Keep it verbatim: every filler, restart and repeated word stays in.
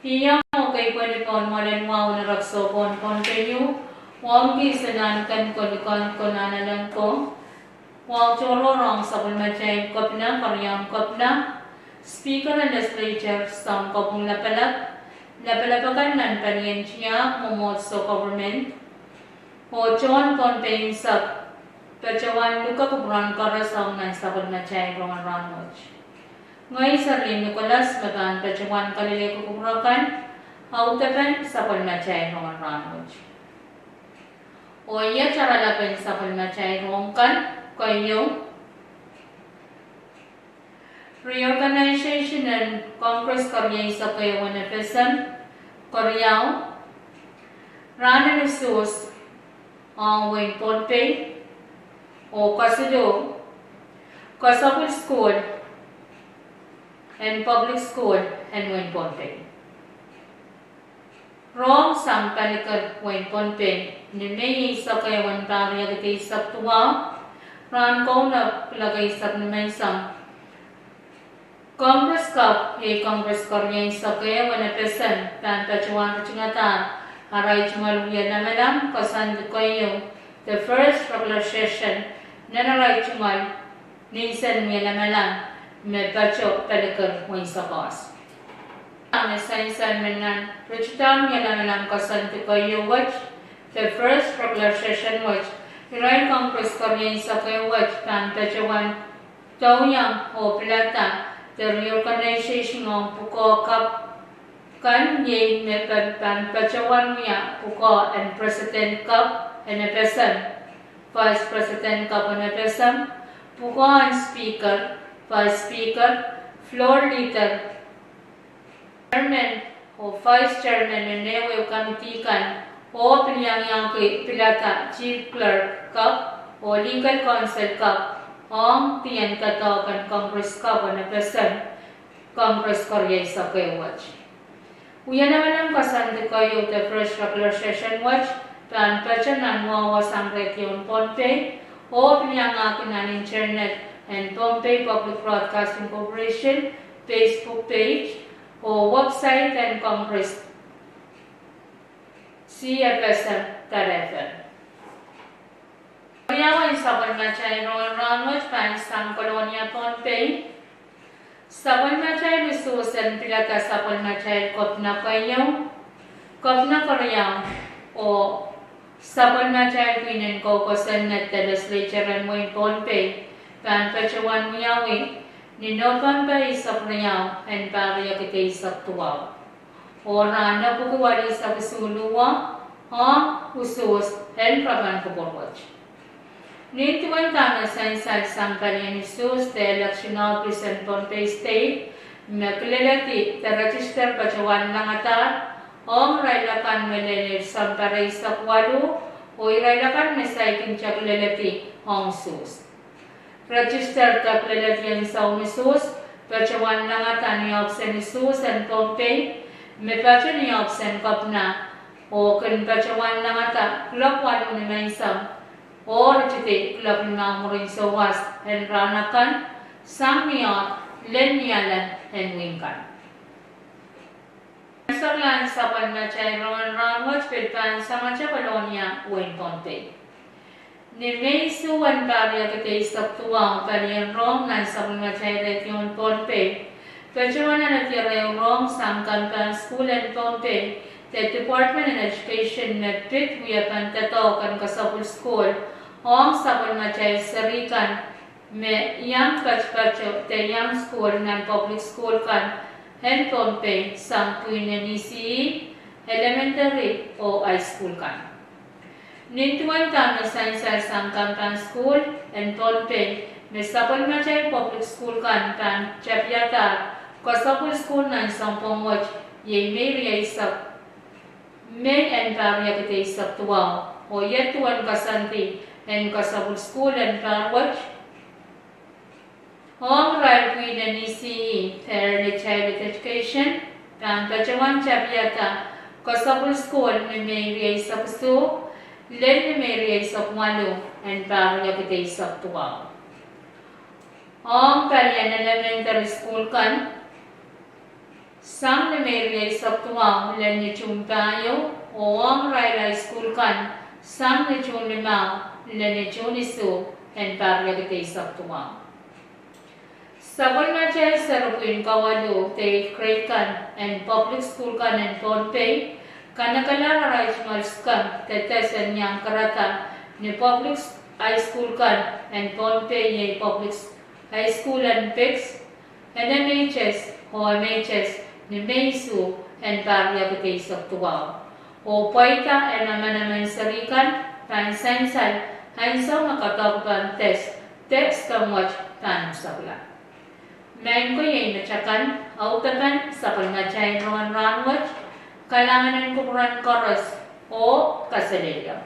Iang oh kei pwehn pohn mwoalen wahu en erekiso pohn Pohnpei ieu, wahu kis en ahn ken kolikan konehng elen ko, wahu tohrohr ong sapwellimatail Kepina, Keriaun Kepina, Speaker en Legislature, Sounkopwung Lapalap, lapalap akan nan palien tiahk, mwomwohdiso, government, oh tohn Pohnpei unsek, patohwan luke kupwuren koaros ong nan sapwellimatail rongen rahnwet. Ngehi Serlin Nicholas me pahn patohwan kalelehki kupwur akan, audepen sapwellimatail rongen rahnwet. Oh iet oaralap en sapwellimatail rong kan, keieu, reorganization en Congress kerieisek ehu en FSM, keriau, rahn en usuhs ong wehin Pohnpei, oh kesiluh, kesempwal sukuhl en public school en wehin Pohnpei. Rong sang palikir wehin Pohnpei, ni Mei eisek ehu en pahr riekid eisek duwau, rahn kaunop kuloak eisek nimenseng, Congress kep, iei Congress kerieisek ehu en FSM, pahn patohwan ritingadahr arail tungoal wia lamalam koasoandi keieu, the first regular session, nan arail tungoal nin sen wia lamalam me patoh palikir wein Sokohs. Me sansal me nan ritidahn wia lamalam koasoandi keieu wet, the first regular session wet, irail Congress kerieisek ehu wet pahn patohwan doadoahk oh pilada the reorganization ong pwukoa kep kan, iei me pahn patohwan wia pwukoa en president kep en FSM, vice president kep en FSM, pwukoa en speaker, vice speaker, floor leader, chairman oh vice chairman en ehuehu committee kan, oh pil iang iangki pilada chief clerk kep oh legal counsel kep ong dien doadoahk en Congress kep en FSM, Congress kerieisek ehu wet. Wia lamalam koasoandi keieu, the first regular session wet, pahn patoh nan mwowe sang radio en Pohnpei, oh pil iangahki nan internet en Pohnpei Public Broadcasting Corporation Facebook page, oh website en Congress, C F S M dot F M. Keriau en sapwellimatail rongen rahnwet pahn sang Kolonia, Pohnpei. Sapwellimatail usuhs en pilada sapwellimatail Kepina keieu, Kepina keriau, oh sapwellimatail pwihn en kou kosonned de legislature en wehin Pohnpei pahn patohwan wiawi ni Nopempe eisek riau en pahr riekid eisek duwau. Oh rahn epwiki walu eisek isuh luo, ong usuhs en rapan kupwur wet. Nin duwen dahme sansal sang palien usuhs de election office en Pohnpei State, me kileledi de register patohwan langadahr ong irail akan me lel sounpar eisek waluh, oh irail akan me saikinte kileledi ong usuhs. Register de kileledi en soun usuhs patohwan langada ni ohpis en usuhs en Pohnpei, me patoh ni ohpis en Kepina, oh kin patohwan langada kuloak waluh nimenseng oh ritidi kuloak limau mwurin souwas en rahn akan, sang ni oahd lel Nialem en wihk kan. Serlahn sapwellimatail rongen rahnwet pil pahn sangete Kolonia, wehin Pohnpei. Ni Mei isuh en pahr riekid eisek duwau, palien rong nan sapwellimatail radio en Pohnpei patohwan alehdi ehu rong sang kampahn sukuhl en Pohnpei de Department en Education me pid wiepen doadoahk en kesempwal sukuhl ong sapwellimatail seri kan me iang patopato de iang sukuhl nan public sukuhl kan en Pohnpei, sang pwihn en E C E, elementary oh high school kan. Nin duwen dahme sansal sang kampahn sukuhl en Pohnpei, me sapwellimatail public sukuhl kan pahn tapiadahr kesempwal sukuhl nan sounpwong wet, iei Mei rieisek, Mei en pahr riekid eisek duwau, oh iet duwen koasoandi en kesempwal sukuhl en pahr wet, ong irail pwihn en E C E, Early Childhood Education, pahn patohwan tapiada kesempwal sukuhl ni Mei rieisek isuh lel ni Mei rieisek waluh en pahr riekid eisek duwau. Ong palien elementary sukuhl kan, Sang ni Mei rieisek duwau lel ni June pahieu, oh ong irail high school kan sang ni June limau lel ni June isuh en pahr riekid eisek duwau. Sapwellimatail seri pwihn kawalu de grade kan en public school kan en Pohnpei kanekelahr arail tungoal skemp de test en iang karada ni public high school kan en Pohnpei, iei public high school en Pix, en M H S oh M H S ni Mei isuh en pahr riekid eisek duwau. Oh pwaida en emenemen seri kan pahn sansal ansou me kadoadoahk pahn test de skemp wet pahn usekla. Maing ko, iei metakan audepen sapwellimatail rongen rahnwet. Kalahngan en kupwuren koaros oh kaselehlie.